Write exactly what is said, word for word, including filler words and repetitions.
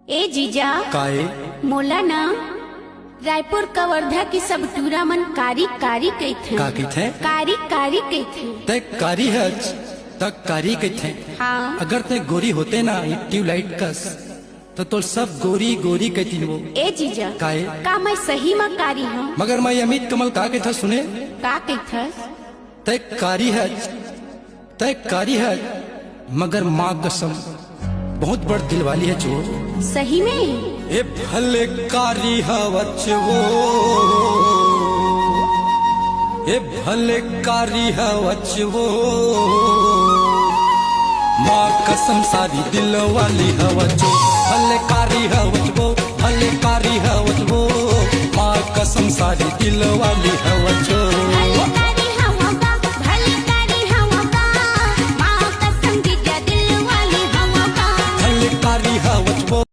ए जीजा, काए? मोला ना रायपुर कवर्धा के सब टूरा मन कारी कारी कहिथे। का कहिथे? कारी कारी कहिथे। तै कारी हच, त कारी कहिथे। हाँ। अगर तै गोरी होते ना, ये ट्यूबलाइट कस, त तोर सब गोरी गोरी कहितिन वो। ए जीजा, काए? का मैं सही म कारी हूँ? मगर मैं अमित कमल का कहिथा सुने? का कहिथस? तै कारी हच, तै कारी हच, मगर माँ कसम बहुत बड़ दिलवाली हच वो। सही में? ए भले कारी हवच वो, ए भले कारी हवच वो, माँ कसम सारी दिलवाली हवच वो। भले कारी हवच वो, भले कारी हवच वो, माँ कसम सारी दिलवाली हवच वो।